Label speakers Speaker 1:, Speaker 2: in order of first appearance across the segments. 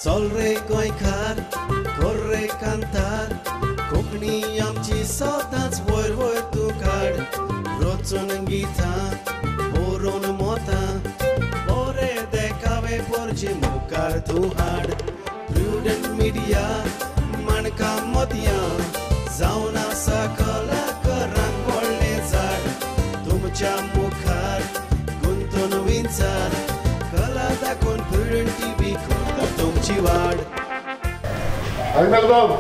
Speaker 1: चल रे गोंयकार कर रे कांतार, कोंकणी आमची सदांच वयर वयर तूं काड। रचून गितां बरोवन मोतां, बरे देखावे पोरचे मुखार तूं हाड। प्रुडंट मिडिया माणकां मोतयां, जावन आसा कलाकारांक व्हडलें झाड। तुमच्या मुखार गुंतून विंचार, कला दाखोवन प्रुडंट टीव्ही करता तुमची वाड।
Speaker 2: अग्नेल बाब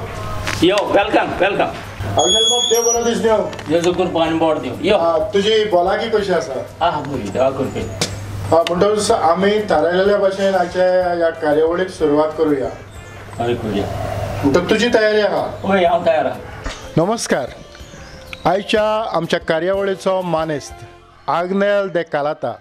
Speaker 3: यो, welcome welcome.
Speaker 2: Agnel बाब, देव बरो दीस देव।
Speaker 3: जेजू कृपा आनी बोट दिवं। यो,
Speaker 2: तुजी भलायकी कशी आसा?
Speaker 3: आहा बरी, देवा कृपेन।
Speaker 2: म्हणटकच आमी थारायलेल्या भाशेन आयच्या ह्या कार्यावळीक सुरवात करुया।
Speaker 3: हय करुया।
Speaker 2: म्हणटकच तुजी तयारी आहा?
Speaker 3: हय, हांव तयार आहा।
Speaker 2: नमस्कार। आयच्या आमच्या कार्यावळीचो मानेस्त आग्नेल दे कालाता,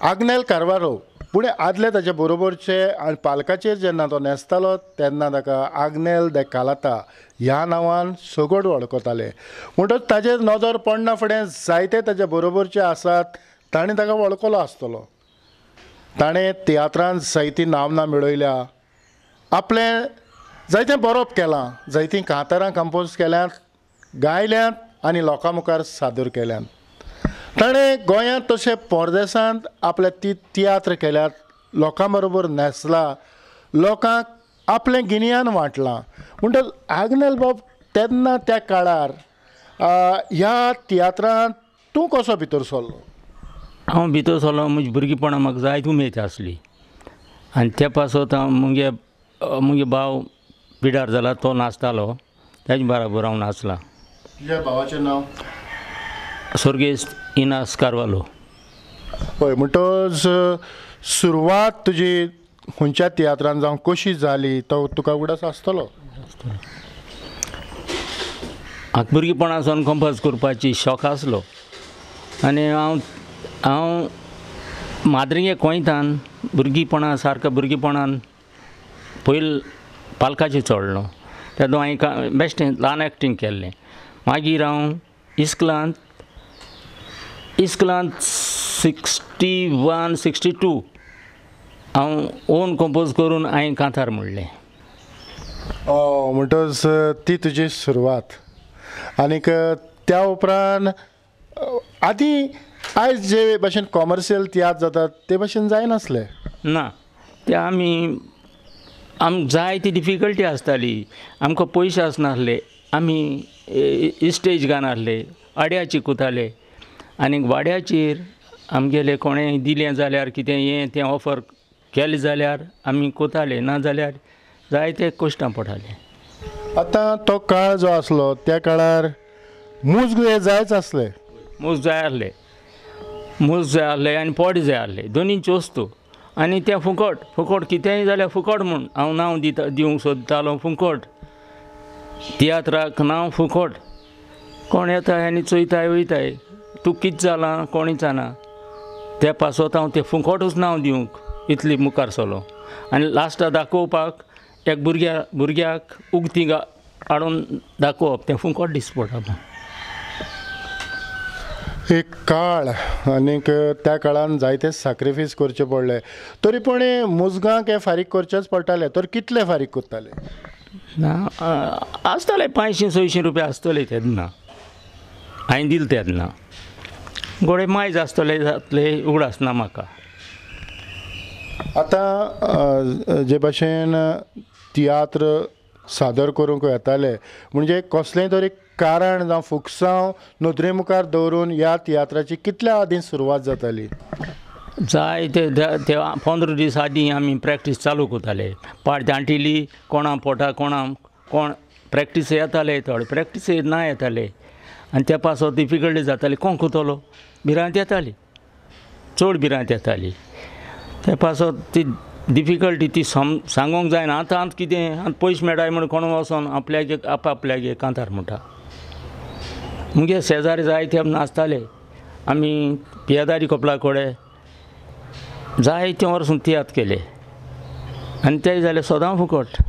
Speaker 2: आग्नेल कारवारो। पूण आदले ताचे बरोबरचे आनी पालकाचेर जेन्ना तो न्हेसतालो तेन्ना ताका आग्नेल दे कालाता ह्या नांवान सगट वळखताले। म्हणटकच ताजेर नदर पडना फुडें जायते ताचे बरोबरचे आसात ताणें ताका वळखलो आसतलो। ताणें तियात्रांत जायती नामना मेळयल्या, आपलें जायतें बरोवप केलां, जायतीं कांतारां कंपोज केल्यांत, गायल्यांत आनी लोकां मुखार सादर केल्यांत। ताणें गोंयांत तशें परदेसांत आपले ती तियात्र केल्यात, लोकां बरोबर न्हेसला, लोकांक आपलें गिन्यान वांटलां। म्हणटकच आग्नेल बाब तेन्ना त्या काळार ह्या तियात्रांत तूं कसो भितर सरलो?
Speaker 3: हांव भितर सरलो म्हजी भुरगेपणां म्हाका जायती उमेद आसली आनी ते पासत हांव मुगे मुगे भाव पिडार जाला तो नाचतालो, ताजे बराबर हांव नाचलां।
Speaker 2: तुज्या भावाचें नांव?
Speaker 3: स्वर्गेस्त इनास कारवालो।
Speaker 2: हय, म्हणटकच सुरवात तुजी खंयच्या तियात्रान जावं कशी जाली तो तुका उगडास आसतलो?
Speaker 3: म्हाका भुरगेपणा सावन कंपोज करपाची शौक आसलो आनी हांव हांव माद्रिगे कोंयतान भुरगेपणा सारको भुरगेपणान पयलीं पालकाचेर चडलो, तेदो हांवें बेश्टें ल्हान एक्टींग केल्लें। मागीर हांव इस्कुलांत इस्कुलांत 61 62 हांव ओन कंपोज करून हांवें कांतार म्हणलें।
Speaker 2: म्हणटकच ती तुजी सुरवात। आनीक त्या उपरांत आदीं आयज जे भाशेन कॉमर्शियल तियात्र जातात ते भाशेन जायनासले?
Speaker 3: ना, ते आमी आमकां जायती डिफिकल्टी आसताली, आमकां पयशे आसनासले, आमी स्टेज घालनासले, आड्याची कुताले आनी वाड्याचेर आमगेले कोणें दिलें जाल्यार कितें हें तें ऑफर केलें जाल्यार आमी कोताले, ना जाल्यार जायते कश्टां पडटाले।
Speaker 2: आतां तो काळ जो आसलो त्या काळार मुज्ग हे जायच आसले?
Speaker 3: मुज जाय आसले, मुज जाय आसले आनी पोट जाय आसले, दोनींची वस्तू। आनी तें फुकट फुकट कितेंय जाल्यार फुकट म्हूण हांव नांव दिता दिवंक सोदतालो फुकट, तियात्राक नांव फुकट। कोण येता आनी चोयताय वयताय, तूं कितें जालां कोण विचारना, ते पासत हांव तें फुकटूच नांव दिवंक इतली मुखार सरलो। आनी लास्टाक दाखोवपाक एक भुरग्याक उगती हाडून दाखोवप तें फुकट दिस पडटा।
Speaker 2: एक काळ आनीक त्या काळान जायते सॅक्रिफायस करचे पडले, तरी पूण मुजगांक हे फारीक करचेच पडटाले। तर कितले फारीक करताले?
Speaker 3: ना, आसताले 500 600 रुपया आसतले तेन्ना, हांवें दिले तेन्ना। गोडे मायज आसतले जातले उगडास ना म्हाका।
Speaker 2: आतां जे भाशेन तियात्र सादर करूंक येताले म्हणजे कसलें तरी कारण जावं फुकसांव नदरे मुखार दवरून ह्या तियात्राची कितल्या आदीं सुरवात जाताली?
Speaker 3: जाय ते 15 दीस आदीं आमी प्रॅक्टीस चालू करताले। पाट दांटिली कोणा पोटा कोणा कोण प्रॅक्टीस येताले, थोडे प्रॅक्टीस ना येताले आनी त्या पासत डिफिकल्टी जाताली। कोण करतलो, भिरांत येताली, चड भिरांत येताली। त्या पासत ती डिफिकल्टी ती सांगूंक जायना। आतां आतां कितें आतां पयशे मेळटाय म्हूण कोण वचोन आपल्यागे आपल्यागे कांतार म्हणटा। मुगे शेजारी जायते नाचताले, आमी पियादारी कपला कडेन जायते वर्सां तियात्र केले आनी ते जाले सदां फुकट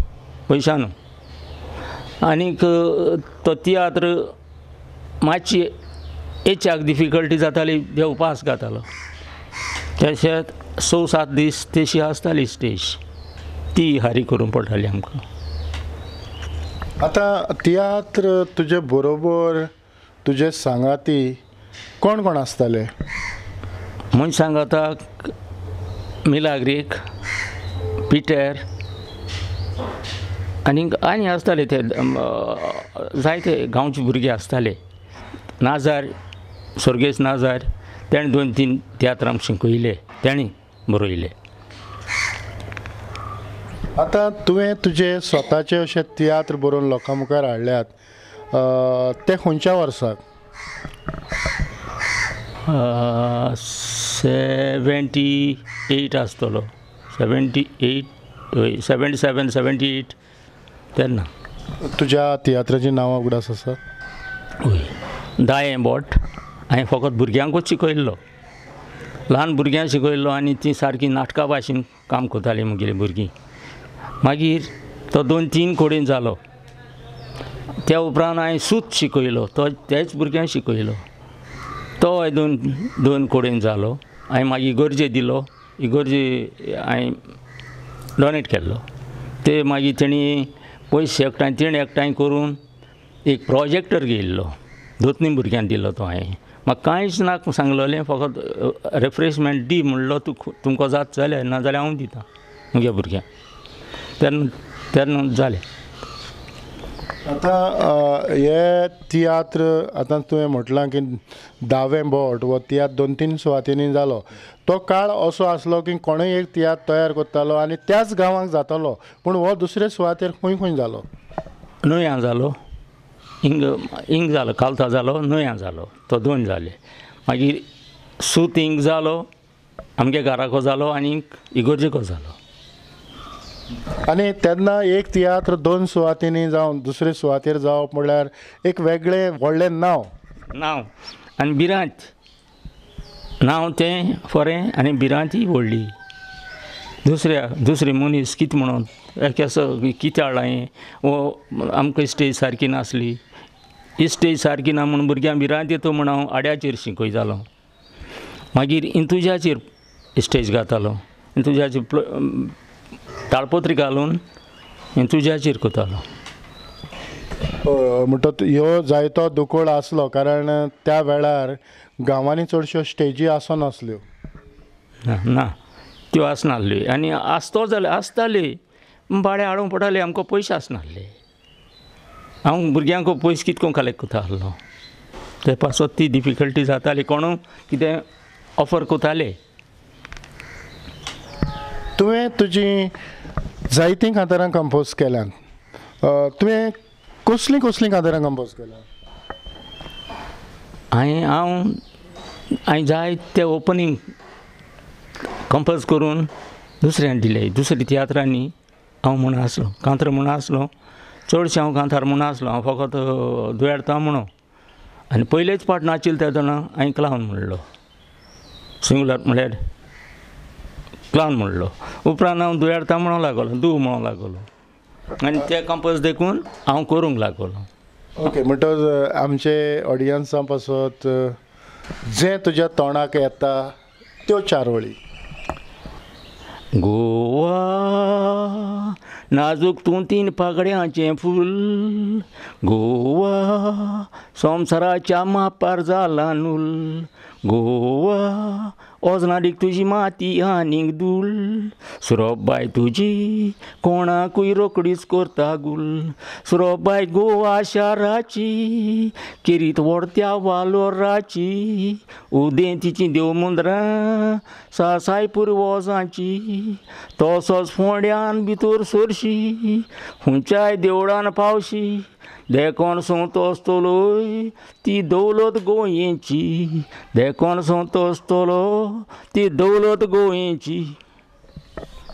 Speaker 3: पयशां न्हू। आनीक तो तियात्र मातशी एच्याक डिफिकल्टी जाताली, देव पास घातालो। तशेंच 6-7 दीस तशी आसताली स्टेज। ती हारी करूंक पडटाली आमकां.
Speaker 2: आतां तियात्र तुजे बरोबर तुजे सांगाती कोण कोण आसताले?
Speaker 3: म्हण सांगाताक मिलाग्रीक, पिटर आनीक आनी आसताले ते जायते गांवचे भुरगे आसताले. नाजार, स्वर्गेश नाजार, तेणें 2-3 तियात्र आमकां शिकयले, तेणी बरयले.
Speaker 2: आतां तुवें तुजे स्वताचे अशे तियात्र बरोवन लोकां मुखार हाडल्यात, ते खंयच्या वर्साक?
Speaker 3: 78 आसतलो, 78 हय, 77 78 तेन्ना.
Speaker 2: तुज्या तियात्राचीं नांवां उगडास आसा?
Speaker 3: हय, दायें बोट हांवें फकत भुरग्यांकूच शिकयल्लो, ल्हान भुरग्यांक शिकयल्लो आनी तीं सारकीं नाटकां भाशेन काम करतालीं म्हगेलीं भुरगीं. मागीर तो 2-3 कडेन जालो. त्या उपरांत हांवें सूत शिकयलो, तो त्याच भुरग्यांक शिकयलो, तो 2 कडेन जालो. हांवें मागीर इगर्जे दिलो, इगर्जे हांवें डोनेट केल्लो. ते मागीर तेणी पयशे एकठांय तेणी एकठांय करून एक प्रोजेक्टर घेयल्लो, 2-3 भुरग्यांक दिलो तो हांवें. म्हाका कांयच ना सांगलेलें, फकत रिफ्रेशमेंट दी म्हणलो, तूं तुमकां जाता जाल्यार, ना जाल्यार हांव दिता म्हज्या भुरग्यांक. तेन्ना तेन्ना जालें.
Speaker 2: आतां हे तियात्र आतां तुवें म्हटलां की दावें बोट हो तियात्र 2-3 सुवातींनी जालो. तो काळ असो आसलो की कोणूय एक तियात्र तयार करतालो आनी त्याच गांवांक जातालो, पूण हो दुसरे सुवातेर खंय खंय जालो?
Speaker 3: न्हंयां जालो, इंग इंग जालो, कालता जालो, न्हंयां जालो, तो 2 जाले. मागीर सूत इंग जालो, आमगे घराको जालो आनी इगर्जेको जालो.
Speaker 2: आनी तेन्ना एक तियात्र 2 सुवातींनी जावन दुसरे सुवातेर जावप म्हणल्यार एक वेगळें व्हडलें नांव.
Speaker 3: नांव आनी भिरांत, नांव तें बरें आनी भिरांतय व्हडली. दुसऱ्या दुसरे मनीस कितें म्हणून केसो कितें हाडलां हें, वो आमकां स्टेज सारकी नासली, ही स्टेज सारकी ना म्हूण भुरग्यांक भिरांत येता म्हूण हांव आड्याचेर शिकयतालो. मागीर इंतुजाचेर स्टेज घातालो, इंतुजाचेर ताळपत्री घालून इंतुजाचेर करतालो.
Speaker 2: म्हणटच ह्यो जायतो दुकोळ आसलो, कारण त्या वेळार गांवांनी चडश्यो स्टेजी आसनासल्यो.
Speaker 3: ना ना, त्यो आसनासल्यो आनी आसतो जाल्यार आसताली, भाडें हाडूंक पडटालें, आमकां पयशे आसनासले. हांव भुरग्यांक पयशे कितको कलेक्ट करता आसलो, ते पासत ती डिफिकल्टी जाताली. कोणू कितें ऑफर करताले.
Speaker 2: तुवें तुजी जायतीं कांतारां कंपोज केल्यांत, तुवें कसलीं कसलीं कांतारां कंपोज केल्यांत?
Speaker 3: हांवें हांव हांवें जायते ओपनींग कंपोज करून दुसऱ्यांक दिले, दुसऱ्या तियात्रांनी हांव म्हूण आसलो, कांतार म्हूण आसलो, चडशें हांव कांतार म्हूण आसलो. हांव फकत दुयेंता म्हणो आनी पयलेच पाट नाचिल्ले तेन्ना हांवें क्लावन म्हणलो, सिंगुलर म्हणल्यार क्लावन म्हणलो. उपरांत हांव दुयेंता म्हणूंक लागलो, दू म्हणूंक लागलो आनी ते कंपोज देखून हांव करूंक लागलो.
Speaker 2: ओके, म्हणटच आमचे ऑडियन्सां पासत जें तुज्या तोंडाक येता त्यो 4 वळी.
Speaker 3: गोवा नाजूक तूं 3 पाकड्यांचें फूल, गोवा संवसाराच्या मापार जाला नूल, गोवा ओजनाडीक तुजी माती आनीक धूल, सुरोबाय तुजी कोणाकूय रोकडीच करता गुल, सुरोबाय गोवा शाराची किरीत व्हडत्या वालोराची, उदेंतीची देवमुंद्रां सासाय पुर्वजांची, तसोच फोंड्यान भितर सरशी हुंच्याय देवळान पावशी, देखोन संतोसतलोय ती दौलत गोंयची, देखोन संतोसतलो ती दौलत गोंयची.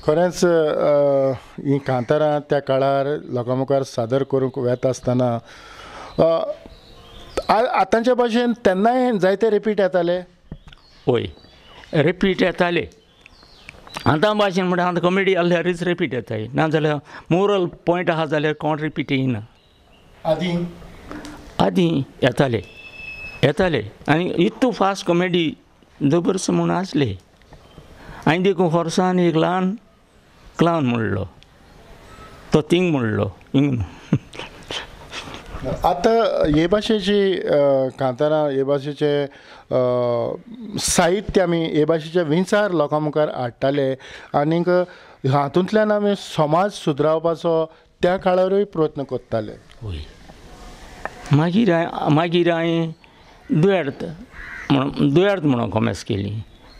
Speaker 2: खरेंच हीं कांतारां त्या काळार लोकां मुखार सादर करूंक वेता आसतना आतांच्या भाशेन तेन्नाय जायते रिपीट येताले.
Speaker 3: हय, रिपीट येताले. आतां भाशेन म्हणल्यार आतां कॉमेडी आसल्यारच रिपीट येताय, नाजाल्यार मोरल पॉयंट आसा जाल्यार कोण रिपीट येयना.
Speaker 2: आदीं
Speaker 3: आदीं येताले येताले आनी इतू फास्ट कॉमेडी जबरदस्त म्हूण आसले. आनी देखून फोर्सान एक ल्हान क्लावन म्हणलो, तो तींग म्हणलो इंग.
Speaker 2: आतां हे भाशेची कांतारां, हे भाशेचे साहित्य आमी हे भाशेचे विचार लोकां मुखार हाडटाले आनीक हातूंतल्यान आमी समाज सुदरावपाचो त्या काळारूय प्रयत्न करताले.
Speaker 3: हय. मागीर मागीर हांवें दुयेर्त म्हणून दुयेर्त म्हणून कोमेस केली.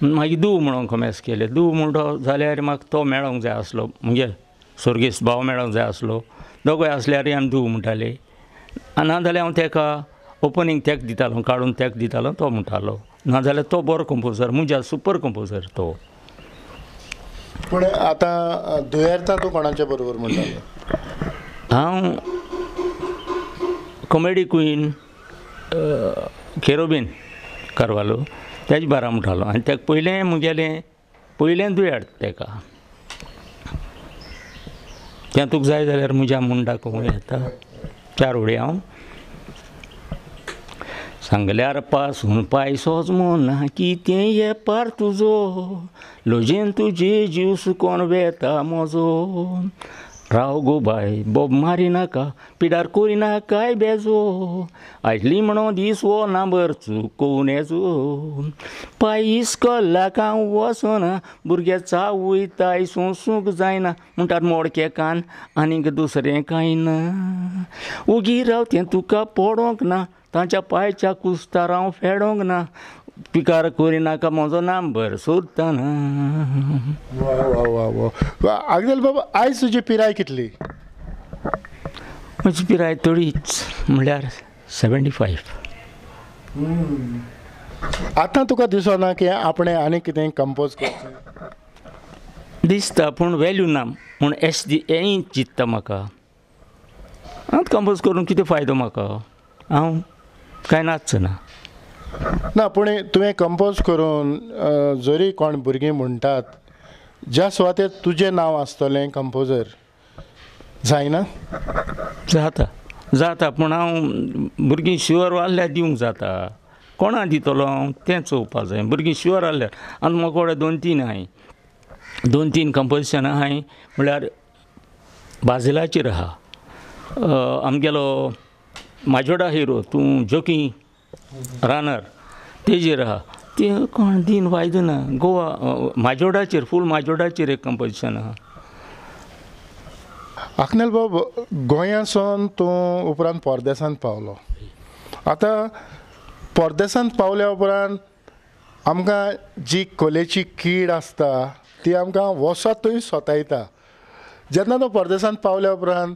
Speaker 3: मागीर दू म्हणून कोमेस केलें. दू म्हणटो जाल्यार म्हाका तो मेळोंक जाय आसलो, मुगे स्वर्गेस्त भाव मेळोंक जाय आसलो. दोगूय आसल्यारय आमी दू म्हणटाले. ना जाल्यार हांव तेका ओपनींग तेक दितालो, काडून तेक दितालो, तो म्हणटालो. नाजाल्यार तो बरो कंपोजर, मुज्या सुपर कंपोजर तो.
Speaker 2: पूण आतां दुयेर्ता तूं कोणाच्या बरोबर म्हणटालो?
Speaker 3: हांव कॉमेडी क्वीन केरोबीन कारवालो तेज बारा म्हणटालो. आनी तेका पयलें मुगेलें पयलें दुयेर्त तेका. तें तुका जाय जाल्यार मुज्या म्हूण दाखोवंक येता. चार उडी हांव सांगल्यार पासून पायसोच मोना कितें येपार तुजो, लोजेन तुजे जीव सुकोन वेता म्हजो. राव गो बाय बोब मारी नाका, पिडार करिनाकाय बेजो, आयली म्हणो दीस हो नांबर चुकोवन येजो. पाय इस्कोलाक हांव वचना, भुरगे चावयताय सोंसूंक जायना, म्हणटात मोडके कान आनीक दुसरें कांय ना. उगी राव तें तुका पडोंक ना, तांच्या पांयच्या कुस्तार हांव फेडोंक ना, पिकार करिनाका म्हजो नांबर सोदतना.
Speaker 2: वा वा वा वा. आग्नेल बाबा, आयज तुजी पिराय कितली?
Speaker 3: म्हजी पिराय थोडीच म्हणल्यार 75.
Speaker 2: आतां तुका दिसना की आपणें आनी कितें कंपोज करचें?
Speaker 3: दिसता, पूण वेल्यू ना म्हूण एस डी हेंय चिंत्ता म्हाका. आतां कंपोज करून कितें फायदो म्हाका? हांव कांय नाचचो ना.
Speaker 2: ना, पूण तुवें कंपोज करून जरी कोण भुरगीं म्हणटात ज्या सुवातेर तुजें नांव आसतलें कंपोजर जायना?
Speaker 3: जाता जाता, पूण हांव भुरगीं शुअर आहल्यार दिवंक जाता. कोणा दितलो हांव तें चोवपा जाय. भुरगीं शुअर आहल्यार. आनी म्हाका कडेन दोन तीन आहाय, दोन तीन कंपोजिशन आहाय. म्हणल्यार बाजिलाचेर आहा आमगेलो माजोडा हिरो तूं जोकी रानर तेजेर आहा. तें कोण दिन फायदो ना. गोवा माजोडाचेर फूल माजोडाचेर एक कंपोजिशन आहा.
Speaker 2: आग्नेल बाब, गोंयासून तूं उपरांत परदेसांत पावलो. आतां परदेसांत पावल्या उपरांत आमकां जी कलेची कीड आसता ती आमकां वचत थंय सोतायता. जेन्ना तूं परदेसांत पावल्या उपरांत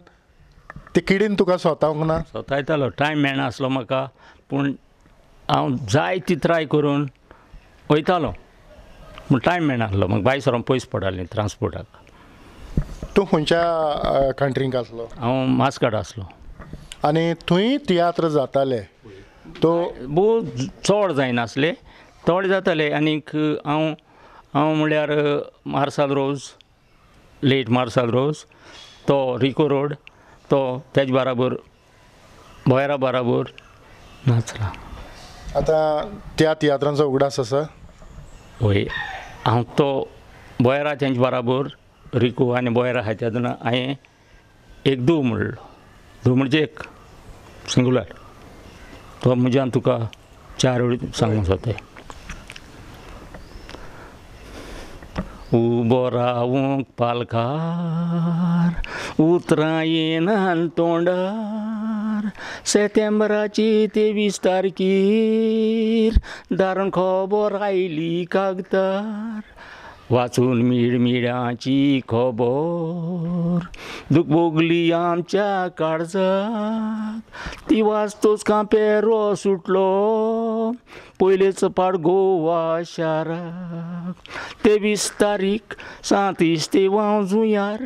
Speaker 2: ते किडीन तुका सोतावंक ना?
Speaker 3: सोतायतालो, टायम मेळनासलो म्हाका, पूण हांव जायती ट्राय करून वयतालो, पूण टायम मेळनासलो म्हाका. भायर सरोन पयस पडटालें ट्रांसपोर्टाक.
Speaker 2: तूं खंयच्या कंट्रींक आसलो?
Speaker 3: हांव मास्काट आसलो.
Speaker 2: आनी थंय तियात्र जाताले? तो
Speaker 3: भोव चड जायनासले, थोडे जाताले. आनीक हांव हांव म्हणल्यार मार्साल रोज, लेट मार्साल रोज, तो रिको रोड, तो तेज बाराबर बोयरा बाराबर नाचला.
Speaker 2: आतां त्या तियात्रांचो उगडास आसा?
Speaker 3: हय, हांव तो बोयरा तेंचे बाराबर रिको आनी बोयरा आहा तेन्ना हांवें एक दू म्हणलो. दू म्हणजे एक सिंगुलर. तो म्हज्यान तुका चार वेळी सांगूंक जाता. उबो रावूंक पालकार, उतरां येना तोंडार, सेतेंब्राची 23 तारखीर दारण खबर आयली कागदार, वाचून मिळमिळाची खबर दूख भोगली आमच्या काळजाक, ती वाचतोच कांपेरो सुटलो पयलेच पाड गोवा शाराक. 23 तारीख सांतीस तेवां जुंयार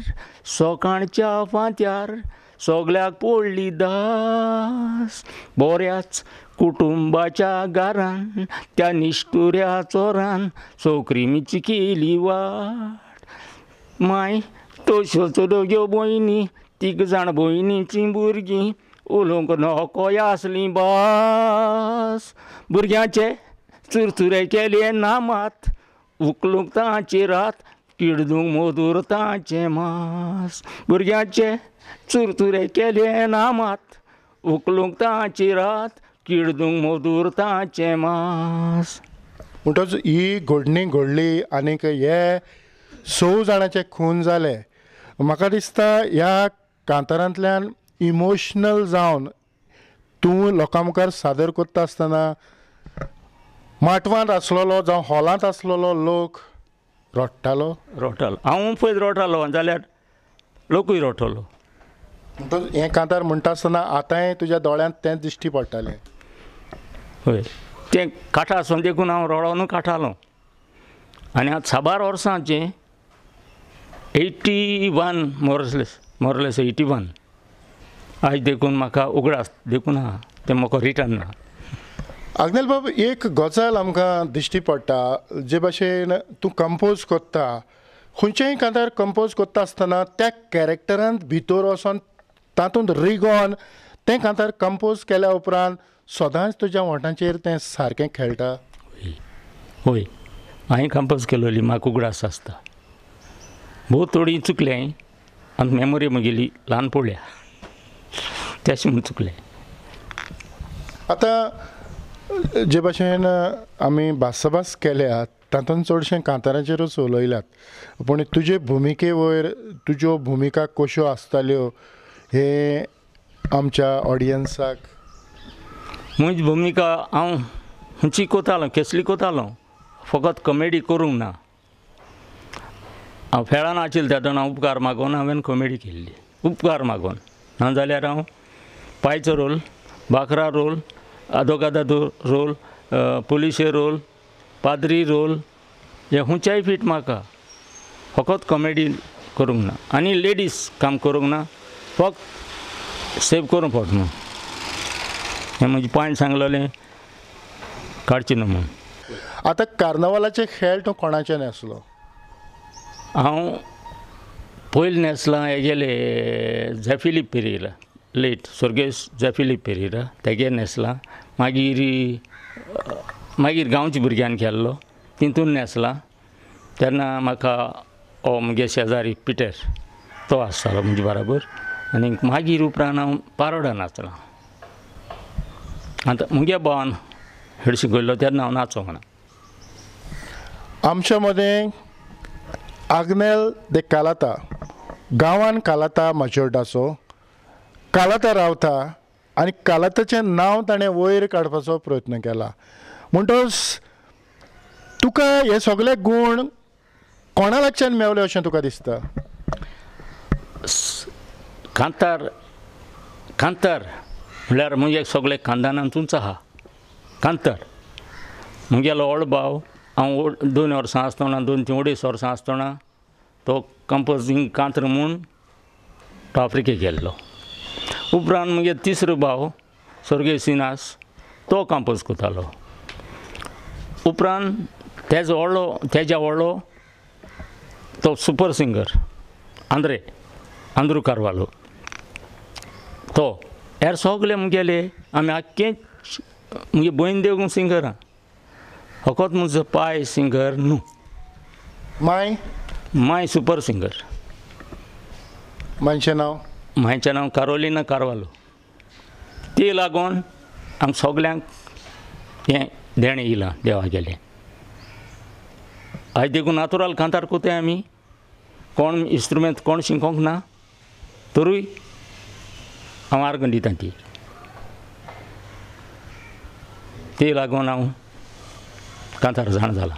Speaker 3: सकाळच्या फांत्यार सगल्याक पडली दास, बऱ्याच कुटुंबाच्या घरान त्या निश्ठुऱ्या चोरान सोक्रिमीची केली वाट. माय तश्योच दोग्यो भयणी, तीग जाण भयणीचीं भुरगीं उलोवंक नकोय आसली भास, भुरग्यांचे चुरचुरे केले ना मात उखलूंक तांची रात किडदूंक मधूर ताचें मास भुरग्यांचे चुरचुरे केले ना मात उखलूंक ताची रात किडदूंक मधूर ताचें मास.
Speaker 2: म्हणटच ही घडणी घडली आनीक हे 6 जाणांचे खून जाले. म्हाका दिसता ह्या कांतारांतल्यान इमोशनल जावन तूं लोकां मुखार सादर करता आसतना माटवांत आसलेलो जावं हॉलांत आसलेलो लोक रडटालो.
Speaker 3: रडटालो, हांव पयत रडटालो जाल्यार लोकूय रडटलो.
Speaker 2: म्हणटच हें कांतार म्हणटा आसतना आतांय तुज्या दोळ्यांत तें दिश्टी पडटालें.
Speaker 3: हय, तें कांठार आसून देखून हांव रडोनू काडटालो. आनी आतां साबार वर्सांचें 81 मोरलेस 81 आयज देखून म्हाका उगडास देखून आहा तें म्हाका रिटर्न ना.
Speaker 2: आग्नेल बाब, एक गजाल आमकां दिश्टी पडटा, जे भाशेन तूं कंपोज करता, खंयचेय कांतार कंपोज करता आसतना त्या कॅरेक्टरांत भितर वचोन तातूंत रिगोन तें कांतार कंपोज केल्या उपरांत सदांच तुज्या वोंठांचेर तें सारकें खेळटा.
Speaker 3: हय, हांवें कंपोज केलोली म्हाका उगडास आसता. भोव थोडी चुकलें आनी मेमोरी म्हगेली ल्हान पडल्या तेश म्हूण चुकलें.
Speaker 2: आतां जे भाशेन आमी भासाभास केल्या तातूंत चडशें कांतारांचेरूच उलयल्यात, पूण तुजे भुमिके वयर तुज्यो भुमिका कश्यो आसताल्यो हे आमच्या ऑडियन्साक.
Speaker 3: म्हजी भुमिका हांव खंयची कोतालो केसली कोतालो, फकत कॉमेडी करूंक ना. हांव फेळान आशिल्लें तेन्ना हांव उपकार मागून हांवें कॉमेडी केल्ली, उपकार मागून. ना जाल्यार हांव पायचो रोल, बाकरा रोल, आदोगादादो रोल, पुलिशे रोल, पाद्री रोल, हे खंयच्याय फीट म्हाका. फकत कॉमेडी करूंक ना आनी लेडीज काम करूंक ना, फक्त सेव करूंक पडटा न्हू. हें म्हजें पांयन सांगलेलें काडचें न्हू म्हूण.
Speaker 2: आतां कार्नवालाचे खेळ तूं कोणाचे न्हेसलो?
Speaker 3: हांव पयलीं न्हेसलां हेगेले झेफिलीप पेरेरा, लेट स्वर्गेस्त झेफिलीप पेरेरा, तेगे न्हेसलां. मागीर मागीर गांवच्या भुरग्यान केल्लो तितून न्हेसलां. तेन्ना म्हाका हो म्हगे शेजारी पिटर तो आसतालो म्हजे बराबर. आनी मागीर उपरांत हांव पारोडा नाचलां. आतां म्हगे भावान हेड शिकयल्लो तेन्ना हांव नाचोंक ना.
Speaker 2: आमच्या मदें आग्नेल दे कालाता, गांवान कालाता माजोर्डाचो कालाता रावता आनी कालाताचें नांव ताणें वयर काडपाचो प्रयत्न केला. म्हणटच तुका हे सगळे गूण कोणा लागच्यान मेवले अशें तुका दिसता?
Speaker 3: कांतार कांतार म्हणल्यार म्हजे सगळे खानदानांतूच आहा कांतार. म्हगेलो व्हड भाव हांव 2 वर्सां आसतना, 2 ते 2.5 वर्सां आसतना तो कंपोजींग कांत्र म्हूण तो आफ्रिकेक गेल्लो. उपरांत म्हगे तिसरो भाव स्वर्गीय सिनास तो कंपोज करतालो. उपरांत तेजो व्हडलो, तेज्या व्हडलो तो super singer Andre Andrew Carvalho तो. हेर सगळे म्हगेले आमी आख्खे म्हगे भयण देवूं सिंगरां, फकत म्हजो पाय सिंगर न्हू.
Speaker 2: My
Speaker 3: my super singer.
Speaker 2: मांयचें नांव?
Speaker 3: मांयचें नांव कारोलिना कारवालो. ती लागून आमकां सगल्यांक हें देणें येयलां देवा गेलें. आयज देखून नातुराल कांतार कोताय आमी, कोण इन्स्ट्रुमेंट कोण शिकोंक ना तरूय हांव आर्गां दिता ती. ती लागून हांव कांतार जाण जाला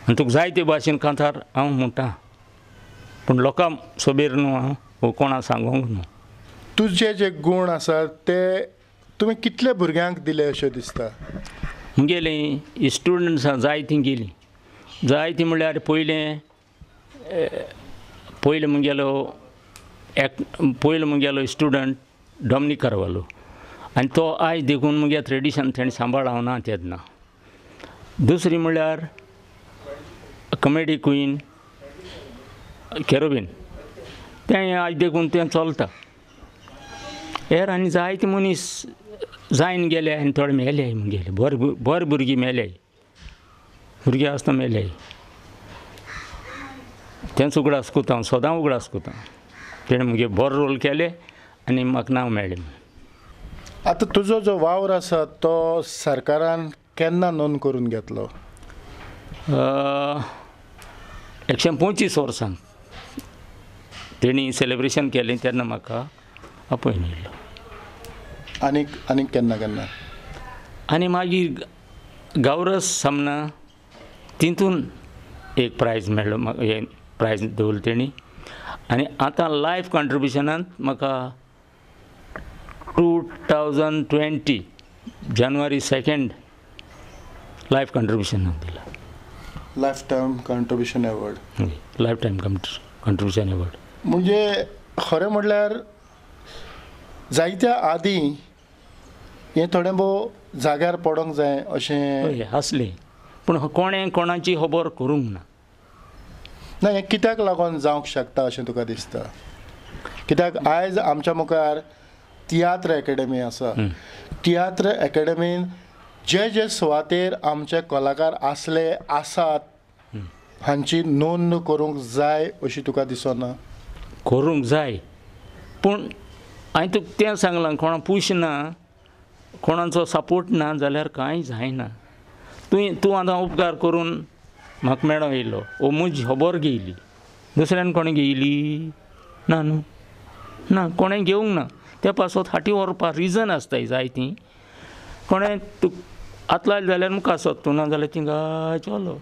Speaker 3: आनी तुका जाय ते भाशेन कांतार हांव म्हणटा, पूण लोकां सोबेर न्हू हांव वो कोणाक सांगूंक न्हू.
Speaker 2: तुजे जे गूण आसात ते तुवें कितले भुरग्यांक दिले अशें दिसता?
Speaker 3: म्हगेलीं स्टुडंट्सां जायतीं गेलीं. जायतीं म्हणल्यार पयलें पयलें म्हगेलो एक पयलो म्हगेलो स्टुडंट डॉमनीक कारवालो आनी तो आयज देखून म्हगे ट्रेडिशन तेणें सांबाळ्ळां ना तेन्ना. दुसरी म्हणल्यार कॉमेडी क्वीन केरोबीन, तें आयज देखून तें चलता. हेर आनी जायते मनीस जायन गेले आनी थोडे मेले म्हगेले, बरे बरे भुरगीं मेले, भुरगीं आसतना मेले. तेंच उगडास कोता हांव, सदां उगडास कोता. तेणें मुगे बरो रोल केले आनी म्हाका नांव मेळ्ळें.
Speaker 2: आतां तुजो जो वावर आसा तो सरकारान केन्ना नोंद करून घेतलो?
Speaker 3: 125 वर्सां तेणी सेलेब्रेशन केलें तेन्ना म्हाका आपोवन येयलो.
Speaker 2: आनीक आनीक केन्ना केन्ना?
Speaker 3: आनी मागीर गांवरस सामना तितून एक प्रायज मेळ्ळो, हें प्रायज दवरलें तेणी. आनी आतां लायफ कॉन्ट्रिब्युशनांत म्हाका 2020 जानेवारी 2 लायफ कॉन्ट्रिब्युशनाक दिला.
Speaker 2: Life time contribution award.
Speaker 3: Life time contribution award.
Speaker 2: म्हणजे खरें म्हणल्यार जायत्या आदीं हें थोडें भोव जाग्यार पडोंक जाय अशें
Speaker 3: आसलें, पूण कोणें कोणाची खबर करूंक ना.
Speaker 2: ना, हें कित्याक लागून जावंक शकता अशें तुका दिसता? कित्याक आयज आमच्या मुखार तियात्र एकेडमी आसा. तियात्र एकेडमीन जे जे सुवातेर आमचे कलाकार आसले आसात हांची नोंद करूंक जाय अशी तुका दिसना?
Speaker 3: करूंक जाय, पूण हांवें तुका तें सांगलां, कोणा पूश ना, कोणाचो सपोर्ट ना जाल्यार कांय जायना. तुवें तूं आतां उपकार करून म्हाका मेळोंक येयलो, ओ म्हजी खबर घेयली, दुसऱ्यान कोणें घेयली ना न्हू, ना कोणें घेवंक ना. त्या पासत फाटीं व्हरपा रिजन आसताय जायतीं. कोणें तुका हात लायलो जाल्यार मुखार सोद तूं, ना जाल्यार थिंगा चलो.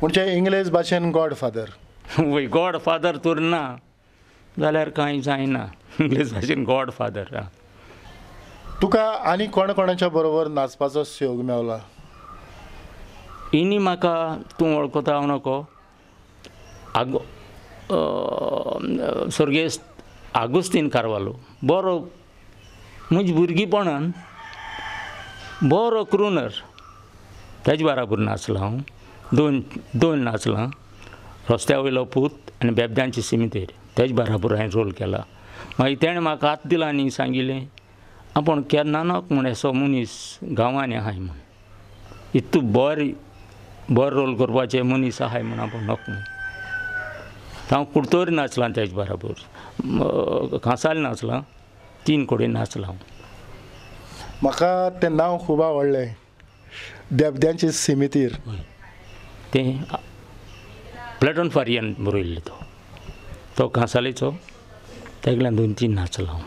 Speaker 2: म्हणजे इंग्लीश भाशेन गॉड फादर.
Speaker 3: वय, गॉड फादर तर ना जाल्यार कांय जायना. इंग्लीश भाशेन गॉड फादर.
Speaker 2: तुका आनी कोण कोणाच्या बरोबर नाचपाचो संयोग मेवला?
Speaker 3: इनी म्हाका तूं वळखता हांव नको, आगो स्वर्गेस्त आगुस्तीन कार्वालो बरो म्हज्या भुरगेपणान बरो क्रुनर, तेजे बराबर नाचलां हांव. दोन दोन नाचलां, रस्त्या वयलो पूत आनी बेबद्यांची सिमितेर, तेजे बराबर हांवें रोल केला. मागीर तेणें म्हाका हात दिला आनी सांगिल्लें आपूण केन्ना नक म्हण असो मनीस गांवांनी आहाय म्हूण, इतू बरें बरो रोल करपाचे मनीस आहाय म्हूण आपूण नक म्हूण. हांव कुडतरी नाचलां तेजे बराबर, कांसाल नाचलां, 3 कडेन नाचलां.
Speaker 2: म्हाका तें नांव खूब आवडलें, बेबद्यांची सिमितीर.
Speaker 3: तें प्लेटन फारियान बरयल्लें, तो तो कांसालेचो, तेगल्यान 2-3 नाचलां हांव.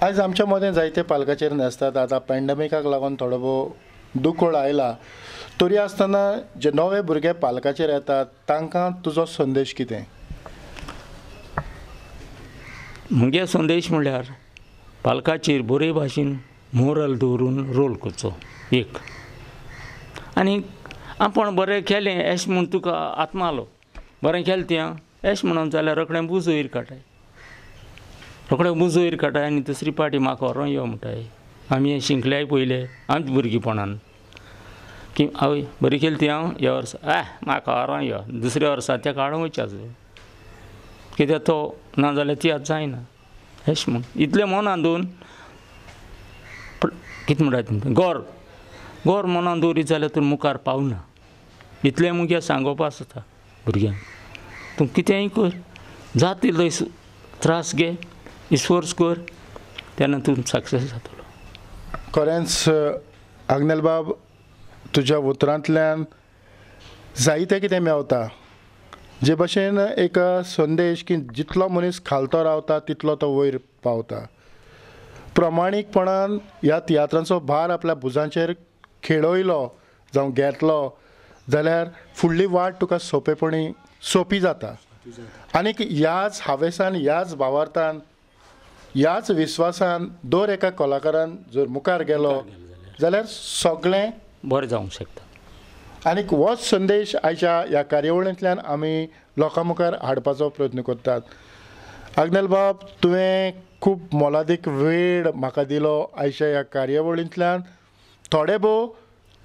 Speaker 2: आयज आमच्या मदें जायते पालकाचेर नाचतात. आतां पॅन्डमिकाक लागून थोडो भोव दुकळ आयला, तरी आसतना जे नवे भुरगे पालकाचेर येतात तांकां तुजो संदेश कितें?
Speaker 3: म्हगे संदेश म्हणल्यार पालकाचेर बरे भाशेन मोरल दवरून रोल करचो एक, आनी आपूण बरें केलें एश म्हूण तुका आत्मालो बरें केलें तें एश म्हणून जाल्यार रोखडें बुज वयर काडटाय, रोखडें बुज वयर काडटाय आनी दुसरी पाटी म्हाका व्हरोन यो म्हणटाय. आमी हें शिंकल्याय पयलें आमच्या भुरगेपणान की आवय बरी केली ती हांव ह्या वर्सा ए म्हाका व्हरोन यो, दुसऱ्या वर्सा तेका हाडूंक वयचें कित्याक तो ना जाल्यार ती आतां जायना एश म्हूण. इतलें मनान दवरून कितें म्हणटा गोर गोर मनान दवरीत जाल्यार तूं मुखार पावना. इतलें मुगे सांगोवपा आसता भुरग्यांक, तूं कितेंय कर, जात तितलो त्रास घे, इस्फोर्स कर, तेन्ना तूं सक्सेस जातलो.
Speaker 2: खरेंच आग्नेल बाब, तुज्या उतरांतल्यान जायतें कितें मेवता. जे भशेन एक संदेश की जितलो मनीस खालतो रावता तितलो तो वयर पावता. प्रमाणीकपणान ह्या तियात्रांचो भार आपल्या भुजांचेर खेळयलो जावं घेतलो जाल्यार फुडली वाट तुका सोंपेपणी सोंपी जाता. आनीक ह्याच हावेसान, ह्याच भावार्थान, ह्याच विस्वासान दर एका कलाकारान जर मुखार गेलो जाल्यार सगळें
Speaker 3: बरें जावंक शकता.
Speaker 2: आनीक होच संदेश आयच्या ह्या कार्यावळींतल्यान आमी लोकां मुखार हाडपाचो प्रयत्न करतात. आग्नेल बाब, तुवें खूब मोलादीक वेळ म्हाका दिलो आयच्या ह्या कार्यावळींतल्यान. थोडे भोव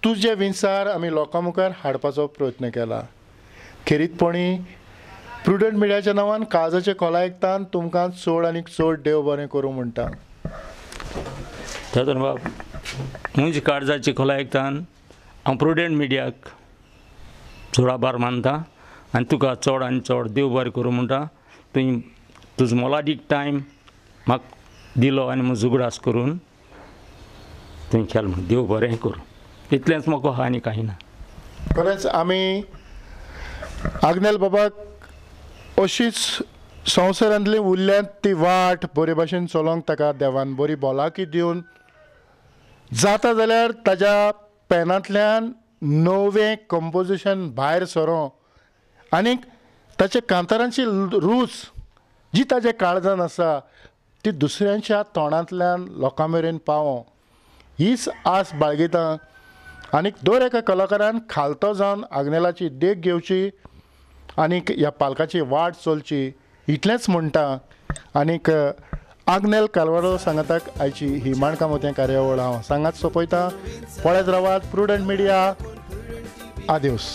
Speaker 2: तुजे विचार आमी लोकां मुखार हाडपाचो प्रयत्न केला. खेरीतपणी प्रुडंट मिडियाच्या नांवान काळजाचे खोलायकतान तुमकां चड आनी चड देव बरें करूं म्हणटा.
Speaker 3: तातूंत बाब म्हजी काळजाची खोलायकतान हांव प्रुडंट मिडियाक चड आभार मानता आनी तुका चड आनी चड देव बरें करूं म्हणटा. तुवें तुजो मोलादीक टायम म्हाका दिलो आनी म्हजो उगडास करून तुवें केलो म्हण देव बरें करूं, इतलेंच म्हाका आहा आनी कांय ना.
Speaker 2: खरेंच आमी आग्नेल बाबाक अशीच संवसारांतली उरल्यात ती वाट बरे भाशेन चलोवंक ताका देवान बरी भलायकी दिवन जाता जाल्यार ताज्या पेनांतल्यान नवें कंपोजिशन भायर सरो आनीक ताच्या कांतारांची रूच जी ताज्या काळजान आसा ती दुसऱ्यांच्या तोंडांतल्यान लोकां मेरेन पावों हीच आस बाळगिता. आनीक दर एका कलाकारान खालतो जावन आग्नेलाची देख घेवची आनीक ह्या पालकाची वाट चलची इतलेंच म्हणटा. आनीक आग्नेल कारवारो सांगाताक आयची ही माणकां मोतयां कार्यावळ हांव सांगात सोंपयता. पळयत रावात प्रुडंट मिडिया. आदिवस.